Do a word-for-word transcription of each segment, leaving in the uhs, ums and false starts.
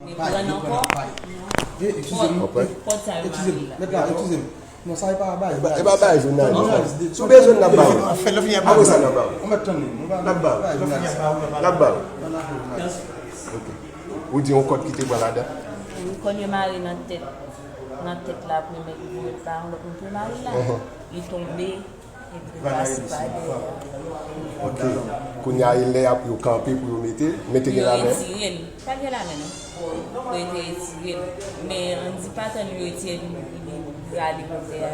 Li pran nan kò. Pòt sa yo mare la. Mèt la, eskize m. Non, sa e pa bagay. E pa bagay jounalis. Si w bezwen n ap ba w. Apre sa n ap ba w. N ap ba w. N ap ba w. Ou di yon kòd ki te pran ladan. Wi, kòd yo mare nan tèt. Nan tèt la, pou yo mèt voye l pa yon lòt moun pou yo mare l la. Li tonbe. Epi l pase pa dèyè. Ok. Kounye a, e lè y ap yo kanpe pou yo mete l, men te gen lamè. Yo retire l. Pa t gen lamè non. Yo te retire l. Men Andy pa tann yo retire l, li, li rale kote a.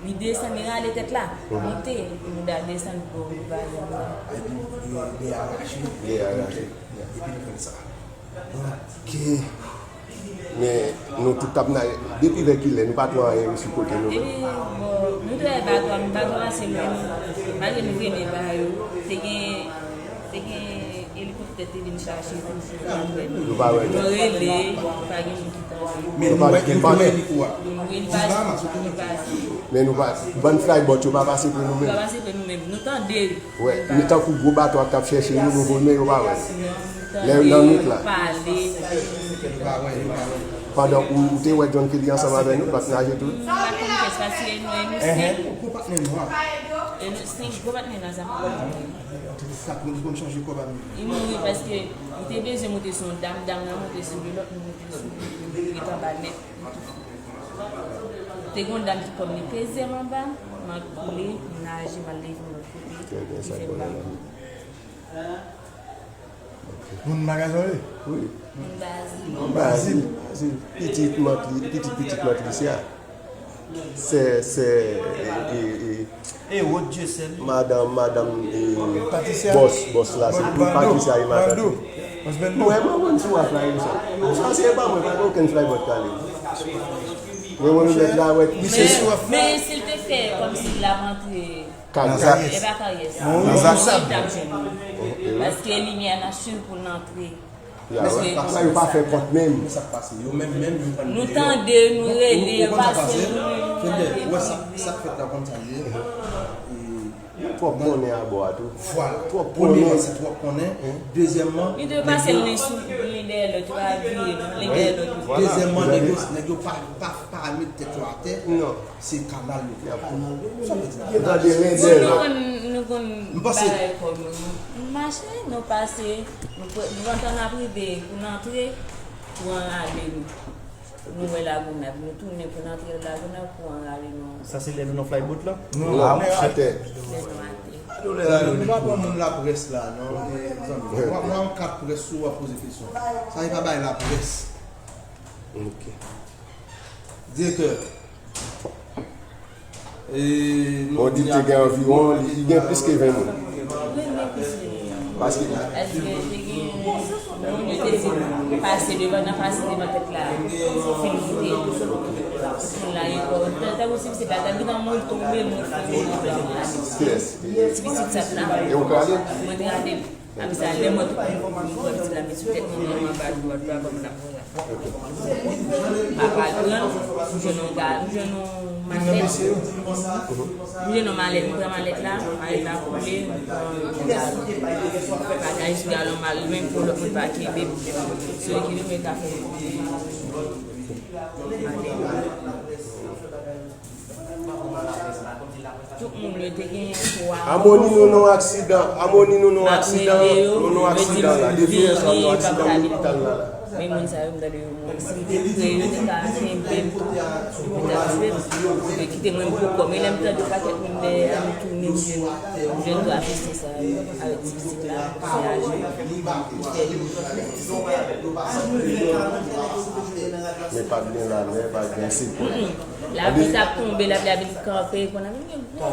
Li desann, li rale tèt la. Monte, epi mouda desann, pou yo vale l. Epi li, li arache. Li arache. Epi li pran sa. Ok. Men nou tout t ap nan, depi lè kilè, nou pa t wè anyen sou kote nou menm. Epi, bon, nou te wè bato a, men bato a pase lwen nou. Malgre nou vle men ba yo, te gen, te gen elikoptè te vin chache tou, nou pa wè. Nou rele, pa gen moun ki tande. Men nou wè, nou te wè eliko a. Nou rele, li pase. Men nou pa, bann flyboat yo pa pase pre nou menm. Pa pase pre nou menm. Nou tande. Wè, nou tankou gwo bato ap t ap chèche nou, nou voye men yo pa wè. Lè yo nan nwit la. Pandan ou, ou te wè John Kelly ansanm avè nou, l ap naje tou? M pa t konn kès paske nou, e nou senk. Gwo patnè nou a. E nou senk, gwo patnè nan zafè. Li mouri paske li te bezwen monte sou yon dam, dam nan monte sou yon lòt, nou monte sou yon, li t anba nèt. Te gen yon dam ki pran m, li peze m anba, m al koule, m naje, m al leve m lòt kote, li fè m ba. Moun Magazin wi? Wi. Moun Bazil. Bazil, Bazil. Pitit mant li, pitit pitit mant li se a. Sè, sè, e, e, e, E, Rod Dieuseul. Madanm, madanm, e, Patricia. Bòs, bòs la, se Patricia e matant li. Mwen, mwen, mwen sou waf la, e sa. Sa, se pa mwen, pa gen okenn flyboat k ale. Mwen, mwen, mèt la, wè. Men, men si l te fè kòmsi l ap antre. Kay, kay. E pa karyès. Nan zafè. Paske limyè nan swiv pou l antre. Ya, wè. Sa yo pa fè kont menm. Men sa k pase. Yo menm, menm, yo konn. Nou tande, nou rele, yo pase, nou, nou tande. Wè sa, sa k fèt la, konn sa l ye. Twòp konnen abò a tou. Vwala. Twòp konnen. Premyèman, se twòp konnen. Dezyèmman, li te pase l len sou, len dèyè lòt, yo pa vire, non, len dèyè lòt. Dezyèmman, nèg yo, nèg yo pa, pa, pa met tèt yo atè. Non. Se kanal yo fè. Kanal yo. Sa vle di la? Yo tande len dèyè lòt. Nou konn, nou konn bagay kò nou. Nou mache, nou pase, nou pran, nou pran tan n ap rive pou n antre, kouran rale nou. Nou wè Lagonav, nou tounen pou n antre Lagonav, kouran rale nou. Sa se lè nou nan flyboat la? Non, atè. Lè nou atè. Nou pa pran moun laprès la, non. Mwen, mwen an kat près sou w ap poze kesyon. Sa e pa bay laprès. Ok. Direktè. Bon, di te gen anviwon, li gen plis ke ven moun. Paske. Paske te gen moun yo te di pase devan, nan pase devan tèt la, fin moute. Moun la gen kò. Tan, tan posib se pa ta gen nan moun tonbe, moun fou. Kiyès? Ti pitit sat la. E ou krale? Mwen te rale. Apre sa, lè mwen tou, mwen pran pitit la, met sou tèt mwen, mwen anba dlo a, dlo a ban m nan mwen la. Papa l pran l, m jwenn yon ga, m jwenn yon malèt. M jwenn yon malèt, m pran malèt la, malèt la koule, m pran yon galon. Bagay sou galon m al lwen pou lòt moun pa kenbe m. Se li ki lwen ka fè m. Tout moun yo te gen pwa. Amoni nou nan aksidan, Amoni nou nan aksidan, nou nan aksidan la. Depi yè swa nou aksidan lopital la la. Men moun sa yo, m tande yo mouri. Si m te pre, yo te ka kenbe m tou, yo te ka tchwe m. Yo kite mwen pou kò m. E lè m tande pakèt moun dèyè a, m tounen, m jwenn, m jwenn twa pistè sa yo avèk ti pitit la, se aje. Men pa t gen lamè, pa t gen sekò. Lapli t ap tonbe, lapli a vin kanpe, kounye a vin gen gwo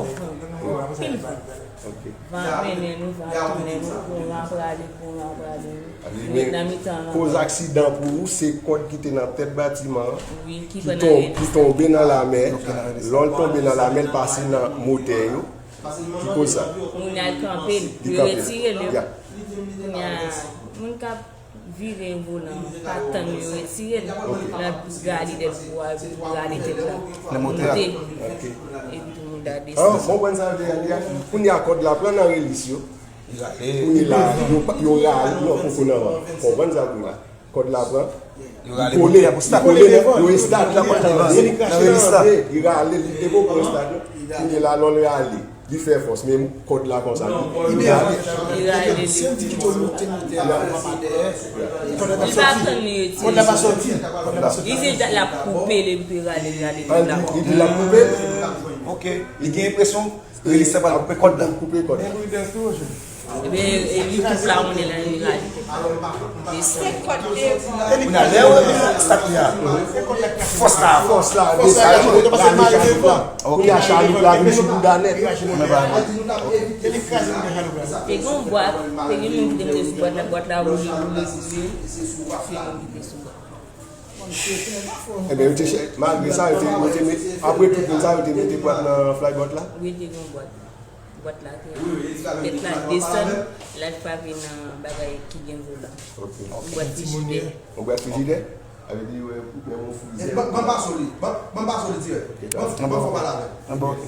van, anpil van. Van ap mennen nou, van ap tounen nou, kouran ap rale, kouran ap rale nou. Nou ret nan mitan lanmè. Koz aksidan pou ou, se kòd ki te nan tèt batiman an ki ton-, ki tonbe nan lamè. Lè l tonbe nan lamè, l pase nan motè yo. Ki koz sa? Moun al kanpe l, yo retire l. Kounye a, moun k ap vire volan an, pa tann yo retire l. L ap rale dèt bwa, rale tèt la. Nan motè a. Monte. Ok. Epi tou moun la desann. Ah, m konprann sa w vle di a. Kounye a kòd la pran nan relis yo. Kounye la, yo pa, yo rale, non, poko nan van. Konprann sa w vle di a. Kòd la pran. Yo rale kole, pou start. Kole devan, yo estad la, pa nan relis la. Li rale, li te poko estad la. Kounye la, lò l rale, li fè fòs, men kòd la konsa. Li rale. Si yo di ki to moute, moute a, pa dèyè. Kòd la pa soti. Kòd la pa soti. Li se dat la koupe, li rale, rale tout la. Li di l ap koupe. Ok. Li gen enpresyon Relis la pral koupe kòd la. Koupe kòd la. Ebyen, e YouTube la, on est là, li rale. Li se kòd devan. Kounye a, lè yo start li a, fòs la, fòs la, fòs la, desann, rale chaloup la. Ok. Kounye a, chaloup la vin sou bouda nèt. Te gen yon bwat, te gen moun ki te mete sou bwat la, bwat la woule, woule, woule. Se moun ki te sou bwat la. Ebyen, yo te chè-, malgre sa, yo te, yo te met, apre tout moun sa, yo te mete bwat nan flyboat la? Wi, te gen bwat. Bwat la te, tèt la desann, l al frape nan bagay ki gen volan. Ok. Yon bwat frijidè. Yon bwat frijidè? Sa vle di, wè, menm yon frizè. Ban, ban m pase w li. Ban, ban m pase w li dirèk. Ok, ban, ban m fè w pale avè l. Ah, bon, ok.